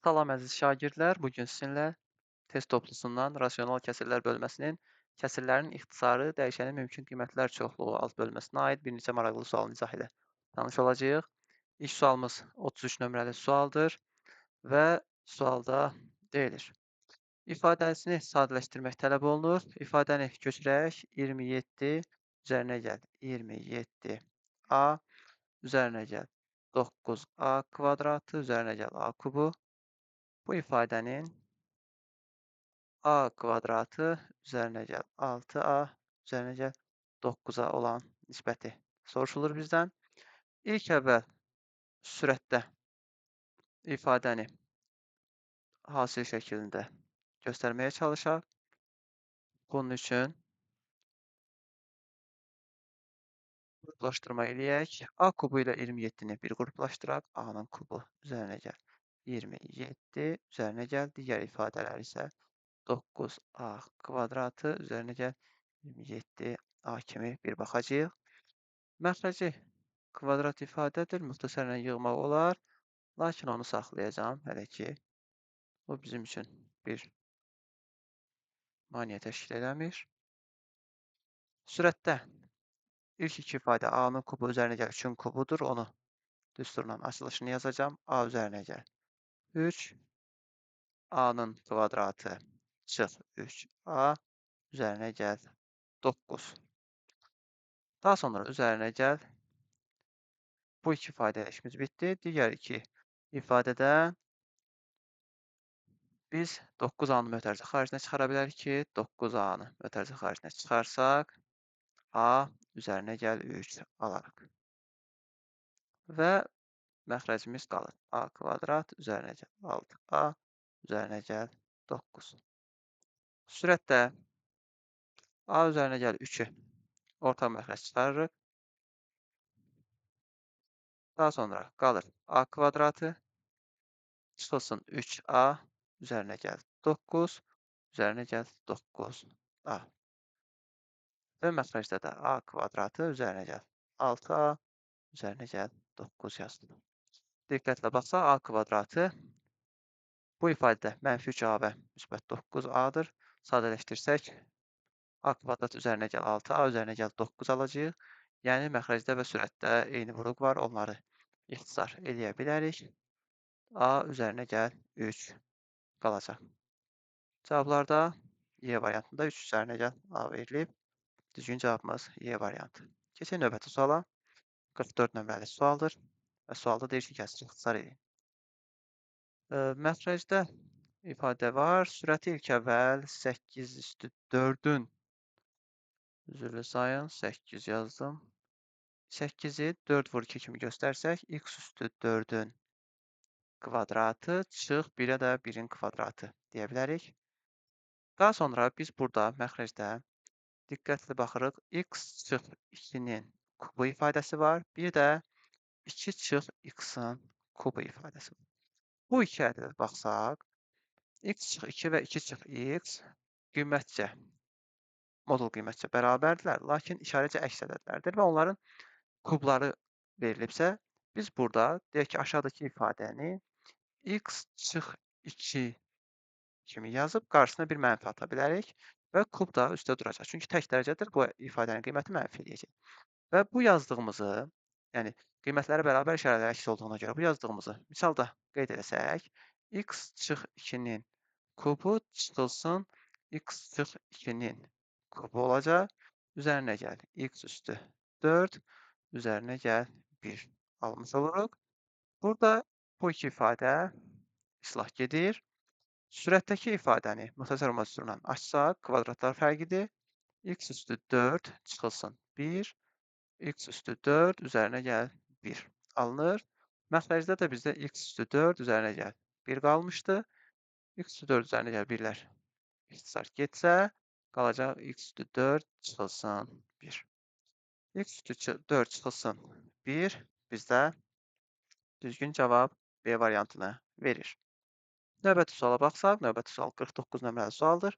Salam əziz şagirdlər, bu gün sizinlə test toplusundan rasional kəsirlər bölməsinin kəsirlərin ixtisarı dəyişənin mümkün qiymətlər çoxluğu alt bölməsinə aid bir neçə maraqlı sualın izahı ilə tanış olacağıq. İlk sualımız 33 nömrəli sualdır və sualda deyilir. İfadəsini sadələşdirmək tələb olunur. İfadəni köçürək 27 üzərinə gəl 27 A üzərinə gəl 9A kvadratı üzərinə gəl A kubu. Bu ifadənin A kvadratı üzərinə gəl 6A üzərinə gəl 9A olan nisbəti soruşulur bizdən. İlk əvvəl sürətdə ifadəni hasil şəklində göstərməyə çalışaq. Bunun üçün qruplaşdırma eləyək. A kubu ilə 27-ni bir qruplaşdıraq. A-nın kubu üzərinə gəl 27 üzərinə gəl. Digər ifadələr isə 9A kvadratı üzərinə gəl 27A kimi bir baxacağıq. Məxrəci kvadrat ifadədir. Müxtəsərlə yığmaq olar. Lakin onu saxlayacağam hələ ki. O bizim üçün bir maneə təşkil eləmir. Sürətdə ilk iki ifadə A-nın kubu üzərinə gəl 3-ün kubudur. Onu düsturla açılışını yazacağam. A üzərinə gəl 3, A-nın kvadratı çıx 3A üzərinə gəl 9. Daha sonra üzərinə gəl. Bu iki ifadə ilə işimiz bitdi. Digər iki ifadədə biz 9A-nı mötərizə xaricinə çıxara bilərik ki, 9A-nı mötərizə xaricinə çıxarsaq, A üzərinə gəl 3 alaraq. Və məxrəcimiz qalır. A kvadrat üzərinə gəl 6A üzərinə gəl 9. Sürətdə A üzərinə gəl 3-ü ortaq məxrəc çıxarırıq. Daha sonra qalır A kvadratı çıxılsın 3A üzərinə gəl 9 üzərinə gəl 9A. Və məxrəcdə də A kvadratı üzərinə gəl 6A üzərinə gəl 9 yazılır. Diqqətlə baxsaq, A kvadratı bu ifadədə mənfi 3A və müsbət 9A-dır. Sadələşdirsək, A kvadrat üzərinə gəl 6A üzərinə gəl 9 alacağıq. Yəni, məxrəcdə və sürətdə eyni vuruq var. Onları ixtisar eləyə bilərik. A üzərinə gəl 3 qalacaq. Cavablarda Y variantında 3 üzərinə gəl A verilib. Düzgün cavabımız Y variantı. Keçək növbəti suala. 44 nömrəli sualdır. Və sualda deyir ki, kəsir ixtisar edin. Məxrəcdə ifadə var. Sürəti ilk əvvəl 8 üstü 4-ün üzrlü sayın 8 yazdım. 8-i 4 vur 2 kimi göstərsək, x üstü 4-ün kvadratı çıx 1-ə də 1-in kvadratı deyə bilərik. Daha sonra biz burada məxrəcdə diqqətli baxırıq. X çıx 2-nin kubu ifadəsi var. Bir də 2 çıx x-ın kubu ifadəsi var. Bu iki ədədə baxsaq, x çıx 2 və 2 çıx x qiymətcə, modul qiymətcə bərabərdirlər, lakin işarəcə əks ədədlərdir və onların kubları verilibsə, biz burada deyək ki, aşağıdakı ifadəni x çıx 2 kimi yazıb qarşısına bir mənfi ata bilərik və kub da üstə duracaq. Çünki tək dərəcədir, bu ifadənin qiyməti mənfi eləyəcək. Və bu yazdığımızı, yəni qiymətləri bərabər işarələr əks olduğuna görə bu yazdığımızı misalda qeyd eləsək, x çıx 2-nin kubu çıxılsın, x çıx 2-nin kubu olacaq. Üzərinə gəl x üstü 4, üzərinə gəl 1 almış oluruq. Burada bu iki ifadə islah gedir. Sürətdəki ifadəni müxtəsər olma düsturundan açsaq, kvadratlar fərqidir. X üstü 4 çıxılsın 1, x üstü 4 üzərinə gəl 1 alınır. Məxrəcdə də bizdə x üstü 4 üzərinə gəl 1 qalmışdı. X üstü 4 üzərinə gəl 1-lər ixtisar getsə, qalacaq x üstü 4 çıxılsın 1. X üstü 4 çıxılsın 1 bizdə düzgün cavab B variantını verir. Növbəti suala baxsaq, növbəti sual 49 nömrəli sualdır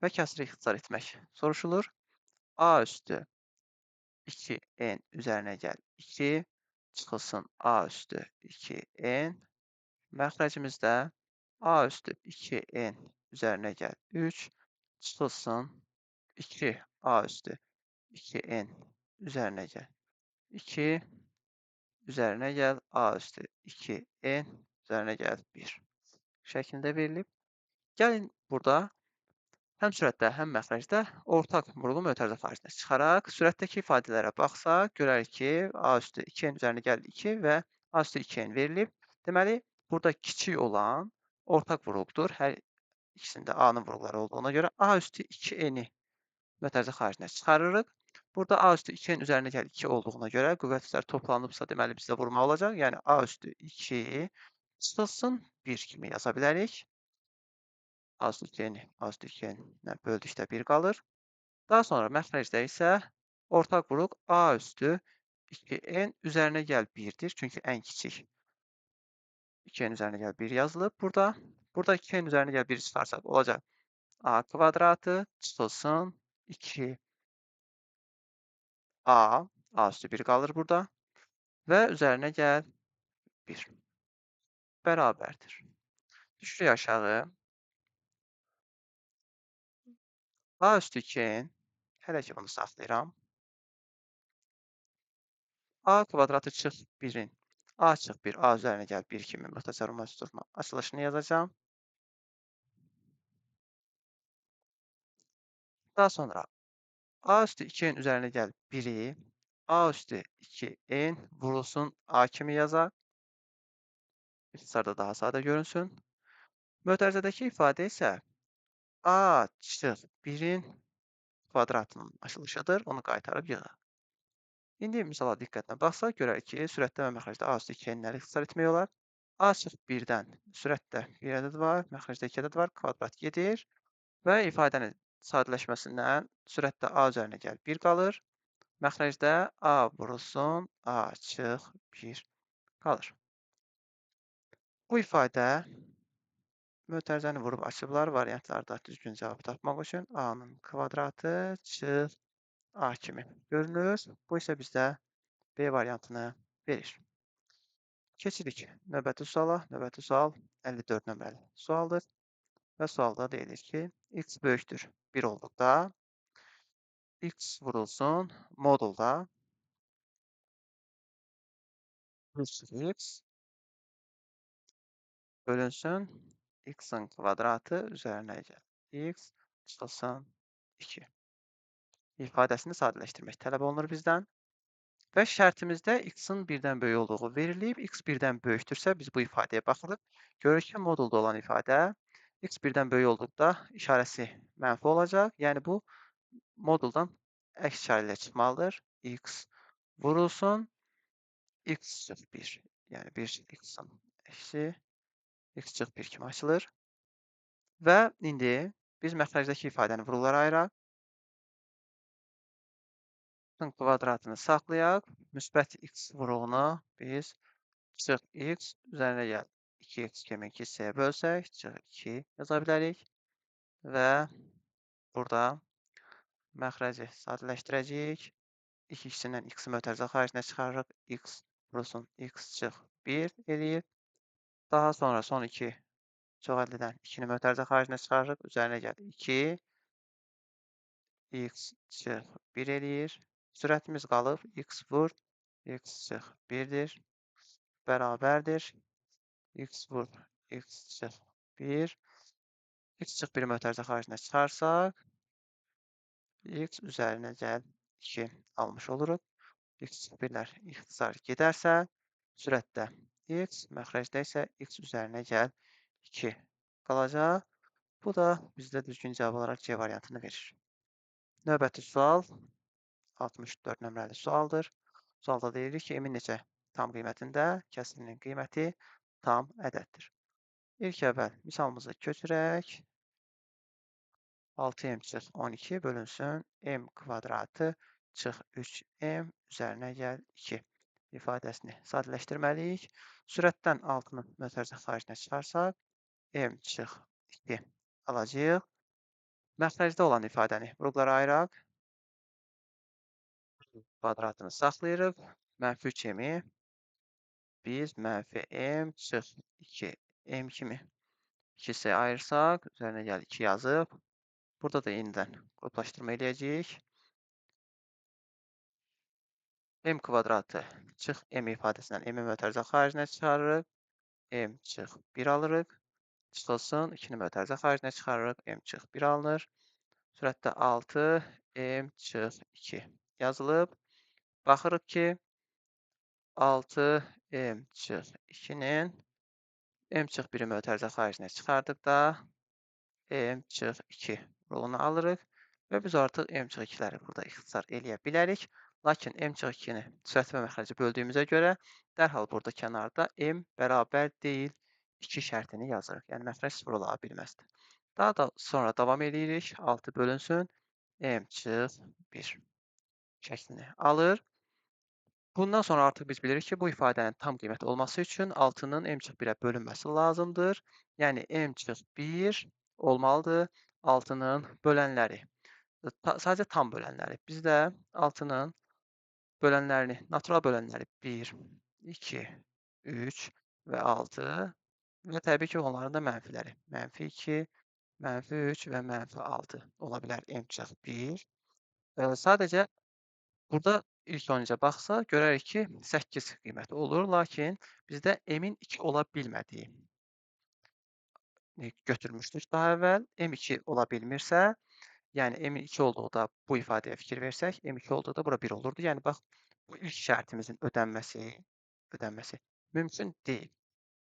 və kəsiri ixtisar etmək soruşulur. A üstü 2n üzərinə gəl 2, çıxılsın A üstü 2n. Məxrəcimizdə A üstü 2n üzərinə gəl 3 çıxılsın 2 A üstü 2n üzərinə gəl 2 üzərinə gəl A üstü 2n üzərinə gəl 1 şəklində verilib. Gəlin burada həm sürətdə, həm məxrəcdə ortaq vurğu mötərizə xaricinə çıxaraq sürətdəki ifadələrə baxsaq, görərik ki, A üstü 2n üzərinə gəl 2 və A üstü 2n verilib. Deməli, burada kiçik olan ortaq vurğudur. Hər ikisində A-nın vurğuları olduğuna görə A üstü 2n-i mötərizə xaricinə çıxarırıq. Burada A üstü 2n üzərinə gəl 2 olduğuna görə qüvvət üstləri toplanıbsa, deməli bizdə vurma olacaq. Yəni A üstü 2 çıxılsın 1 kimi yaza bilərik. A üstü 2n-i A üstü 2n-lə böldükdə 1 qalır. Daha sonra məxrəcdə isə ortaq vuruq A üstü 2n üzərinə gəl 1-dir. Çünki ən kiçik 2n üzərinə gəl 1 yazılıb burada. Burada 2n üzərinə gəl 1 çıxarsaq olacaq A kvadratı çıxılsın 2 A, A üstü 1 qalır burada və üzərinə gəl 1 bərabərdir. Düşürük aşağı. A üstü 2n, hələ ki bunu saxlayıram. A kvadratı çıx 1-in, A çıx 1, A üzərinə gəl 1 kimi müxtəsər vurma açılışını yazacağam. Daha sonra A üstü 2n üzərinə gəl 1-i, A üstü 2n vurulsun A kimi yazaq. İxtisarda daha sadə görünsün. Mötərizədəki ifadə isə A çıx 1-in kvadratının açılışıdır. Onu qaytarıb yığaq. İndi misala diqqətlə baxsaq, görərik ki, sürətdə və məxrəcdə A üstü 2n-ləri ixtisar etmək olar. A çıx 1-dən sürətdə 1 ədəd var, məxrəcdə 2 ədəd var, kvadrat gedir və ifadənin sadələşməsindən sürətdə A üzərinə gəl 1 qalır. Məxrəcdə A vurulsun, A çıx 1 qalır. Bu ifadə mötərizəni vurub açıblar variantlarda düzgün cavabı tapmaq üçün A-nın kvadratı çıx A kimi görünür. Bu isə bizdə B variantını verir. Keçirik növbəti suala. Növbəti sual 54 nömrəli sualdır. Və sualda deyilir ki, x böyükdür 1 olduqda x vurulsun modulda 3x bölünsün x-in kvadratı üzərinə gəl x çıxılsın 2 ifadəsini sadələşdirmək tələb olunur bizdən. Və şərtimizdə x-in 1-dən böyük olduğu verilib. X 1-dən böyükdürsə biz bu ifadəyə baxırıq. Görürük ki, modulda olan ifadə x 1-dən böyük olduqda işarəsi mənfi olacaq. Yəni bu moduldan əks işarə ilə çıxmalıdır. X vurulsun x çıx 1. Yəni 1 x-in əksi x çıx 1 kimi açılır. Və indi biz məxrəcdəki ifadəni vurullara ayıraq. Kvadratını saxlayaq. Müsbət x vuruğunu biz çıx x üzərinə gəl 2x kimi 2 hissəyə bölsək, çıx 2 yaza bilərik. Və burada məxrəci sadələşdirəcəyik. 2 ikisindən x-i mötərizə xaricinə çıxarırıq. X vurulsun x çıx 1 eləyir. Daha sonra son 2 çox əllidən 2-ni mötərizə xaricinə çıxarırıq. Üzərinə gəl 2 x çıx 1 eləyir. Sürətimiz qalıb x vur, x çıx 1-dir, bərabərdir, x vur, x çıx 1, x çıx 1 mötərizə xaricinə çıxarsaq, x üzərinə gəl 2 almış oluruq. X çıx 1-lər ixtisar gedərsə, sürətdə x, məxrəcdə isə x üzərinə gəl 2 qalacaq. Bu da bizdə düzgün cavab olaraq C variantını verir. Növbəti sual 64 nömrəli sualdır. Sualda deyilir ki, m-in neçə tam qiymətində kəsirinin qiyməti tam ədəddir. İlk əvvəl misalımızı köçürək. 6m çıx 12 bölünsün m kvadratı çıx 3m üzərinə gəl 2 ifadəsini sadələşdirməliyik. Sürətdən 6-nı mötərizə xaricinə çıxarsaq, m çıx 2 alacağıq. Məxrəcdə olan ifadəni vurğulara ayıraq. Kvadratını saxlayırıq. Mənfi 3m-i biz mənfi m çıx 2 m kimi İki hissəyə ayırsaq, üzərinə gəl 2 yazıb. Burada da yenidən qruplaşdırma eləyəcəyik. M kvadratı çıx M ifadəsindən M-i mötərizə xaricinə çıxarırıq. M çıx 1 alırıq. Çıxılsın, 2-ni mötərizə xaricinə çıxarırıq. M çıx 1 alınır. Sürətdə 6, M çıx 2 yazılıb. Baxırıq ki, 6, M çıx 2-nin M çıx 1-i mötərizə xaricinə çıxardıqda M çıx 2 rolunu alırıq və biz artıq M çıx 2-ləri burada ixtisar eləyə bilərik. Lakin M çıx 2-ni sürət və məxrəci böldüyümüzə görə dərhal burada kənarda M bərabər deyil 2 şərtini yazırıq. Yəni, məxrəc 0 ola bilməzdir. Daha da sonra davam eləyirik. 6 bölünsün, M çıx 1 şəklini alır. Bundan sonra artıq biz bilirik ki, bu ifadənin tam qiyməti olması üçün 6-nın M çıx 1-ə bölünməsi lazımdır. Yəni, M çıx 1 olmalıdır 6-nın bölənləri. Sadəcə tam bölənləri. Biz də 6-nın bölənlərini, natural bölənləri 1, 2, 3 və 6 və təbii ki, onların da mənfiləri. Mənfi 2, mənfi 3 və mənfi 6 ola bilər M çıx 1. Sadəcə burada ilk öncə baxsaq, görərik ki, 8 qiyməti olur, lakin bizdə M-in 2 ola bilmədiyi götürmüşdük daha əvvəl. M2 ola bilmirsə, yəni M-in 2 olduqda bu ifadəyə fikir versək, M2 olduqda bura 1 olurdu. Yəni, bax, bu ilk şərtimizin ödənməsi mümkün deyil.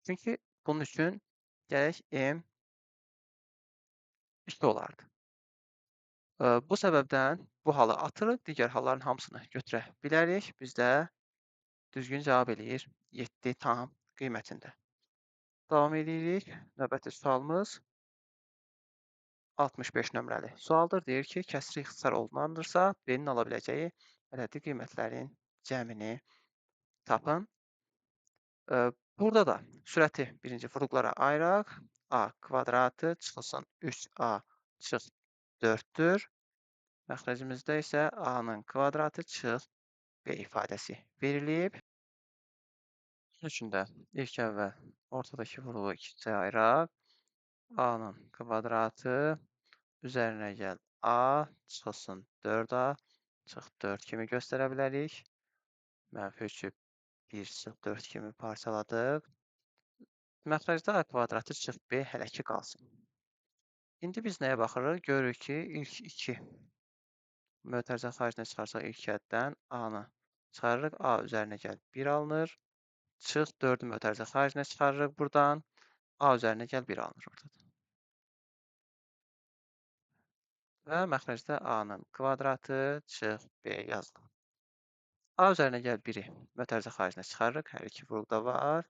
Çünki bunun üçün gərək M 2 olardı. Bu səbəbdən bu halı atırıq, digər halların hamısını götürə bilərik. Bizdə düzgün cavab eləyir 7 tam qiymətində. Davam edirik. Növbəti sualımız 65 nömrəli sualdır. Deyir ki, kəsri ixtisar olunandırsa, B-nin ala biləcəyi ədədi qiymətlərin cəmini tapın. Burada da sürəti birinci vurğulara ayıraq. A kvadratı çıxılsın 3A çıx 4-dür. Məxrəcimizdə isə A-nın kvadratı çıx B ifadəsi verilib. Bunun üçün də ilk əvvəl ortadakı vurğu iki hissəyə ayıraq. A-nın kvadratı üzərinə gəl A çıxılsın 4A çıx 4 kimi göstərə bilərik. Mənfi 3-ü 1 çıx 4 kimi parçaladıq. Məxrəcdə A kvadratı çıx B hələ ki qalsın. İndi biz nəyə baxırıq? Görürük ki, ilk 2 mötərizə xaricinə çıxarsaq ilk həddən A-nı çıxarırıq. A üzərinə gəl 1 alınır. Çıx 4-ü mötərizə xaricinə çıxarırıq buradan. A üzərinə gəl 1 alınır orada da. Və məxrəcdə A-nın kvadratı çıx B yazılır. A üzərinə gəl 1-i mötərizə xaricinə çıxarırıq. Hər iki vurğuda var.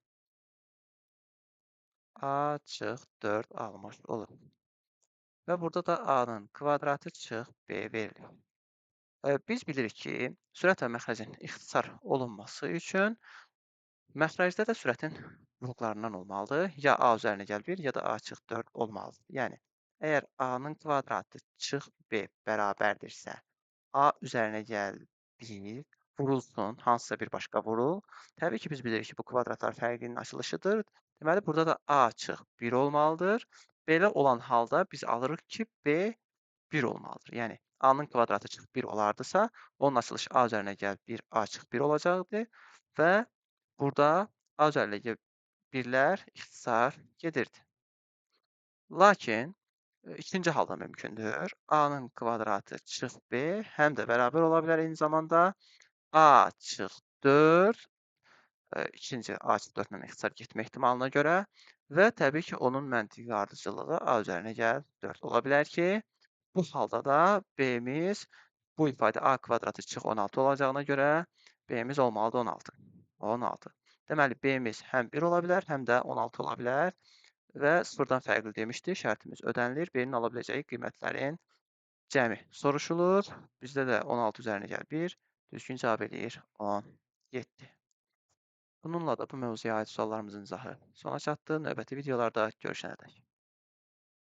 A çıx 4 almış olur. Və burada da A-nın kvadratı çıx B verilir. Biz bilirik ki, sürət və məxrəcin ixtisar olunması üçün məxrəcdə də sürətin vurğularından olmalıdır. Ya A üzərinə gəl 1, ya da A çıx 4 olmalıdır. Yəni, əgər A-nın kvadratı çıx B bərabərdirsə, A üzərinə gəl 1 vurulsun, hansısa bir başqa vurul. Təbii ki, biz bilirik ki, bu kvadratlar fərqinin açılışıdır. Deməli, burada da A çıx 1 olmalıdır. Belə olan halda biz alırıq ki, B 1 olmalıdır. Yəni, A-nın kvadratı çıx 1 olardısa, onun açılışı A üzərinə gəl 1, A çıx 1 olacaqdı və burada A üzərinə gəl 1-lər ixtisar gedirdi. Lakin, ikinci halda mümkündür. A-nın kvadratı çıx B həm də bərabər ola bilər eyni zamanda. A çıx 4, ikinci A çıx 4 ilə ixtisar getmə ehtimalına görə və təbii ki, onun məntiqi ardıcıllığı A üzərinə gəl 4 ola bilər ki, bu halda da B-miz bu ifadə A kvadratı çıx 16 olacağına görə B-miz olmalıdır 16. 16. Deməli, B-miz həm 1 ola bilər, həm də 16 ola bilər və sıfırdan fərqli demişdi. Şərtimiz ödənilir. B-nin ala biləcəyi qiymətlərin cəmi soruşulur. Bizdə də 16 üzərinə gəl 1, düzgün cavab eləyir 17. Bununla da bu mövzuya aid suallarımızın izahı sona çatdı. Növbəti videolarda görüşənədək.